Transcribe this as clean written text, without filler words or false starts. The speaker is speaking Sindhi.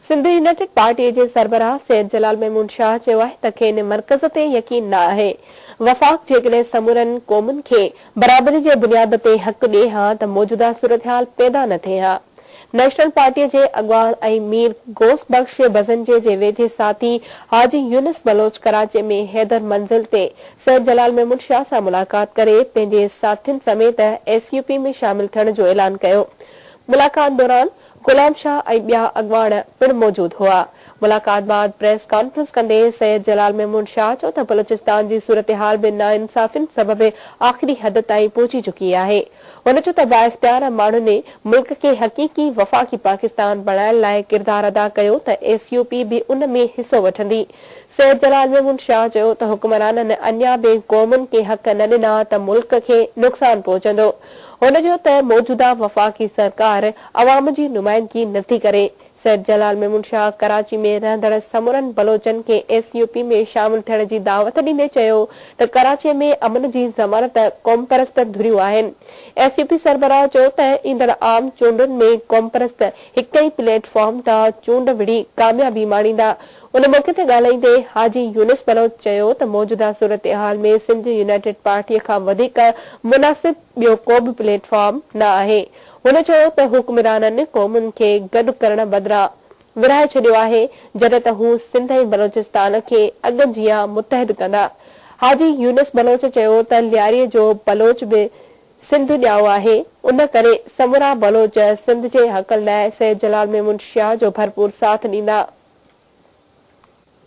سنڌ يونائيٽيڊ پارٽي جي سربراهه سيد جلال محمود شاهه چيو آهي ته کين مرڪز تي يقين نه آهي، وفاق جيڪڏهن سمورن قومن کي برابري جي بنياد تي حق ڏئي ها ته موجوده صورتحال پيدا نه ٿئي ها. نيشنل پارٽي جي اڳواڻ ۽ مير غوث بخش بزنجي جي ويجهي ساٿي حاجي يونس بلوچ ڪراچي ۾ حيدر منزل تي سيد جلال محمود شاهه سان ملاقات ڪري پنهنجي ساٿين سميت ايس يو پي ۾ شامل ٿيڻ جو اعلان ڪيو. ملاقات دوران غلام شاهه ۽ ٻيا اڳواڻ پڻ موجود هئا. ملاقات بعد پريس ڪانفرنس ڪندي سيد جلال محمود شاهه چيو ته بلوچستان جي صورتحال به ناانصافين سبب آخري حد تائين پهچي چڪي آهي. هن چيو ته بااختيار ماڻهن ملڪ کي حقيقي وفاقي پاڪستان بڻائڻ لاء ڪردار ادا ڪيو ته ايس يو پي به ان ۾ حصو وٺندي. سيد جلال محمود شاهه چيو ته حڪمرانن اڃا به قومن کي حق نه ڏنا ته ملڪ کي نقصان پهچندو. هن چيو ته موجوده وفاقي سرڪار عوام جي نمائندگي نٿي ڪري. سيد جلال محمود شاهه ڪراچي ۾ رهندڙ سمورن بلوچن کي ايس يو پي ۾ شامل ٿيڻ جي دعوت ڏيندي چيو ته ڪراچي ۾ امن جي ضمانت قومپرست ڌريون آهن. ايس يو پي سربراهه چيو ته ايندڙ عام چونڊن ۾ قومپرست هڪ ئي پليٽ فارم تان چونڊ وڙهي ڪاميابي ماڻيندا. ان موقعي تي ڳالهائيندي حاجي يونس بلوچ چيو ته موجوده صورتحال ۾ سنڌ يونائيٽيڊ پارٽي کان وڌيڪ مناسب ٻيو ڪو به پليٽ فارم نه آهي. هن چيو ته حڪمرانن قومن کي گڏ ڪرڻ بدران ورهائي ڇڏيو آهي، جڏهن ته هو سنڌ ۽ بلوچستان کي اڳ جيان متحد ڪندا. حاجي يونس بلوچ چيو ته لياري جو بلوچ به سنڌ ڄائو آهي، ان ڪري سمورا بلوچ سنڌ جي حقن لاء سيد جلال محمود شاهه جو ڀرپور ساٿ ڏيندا.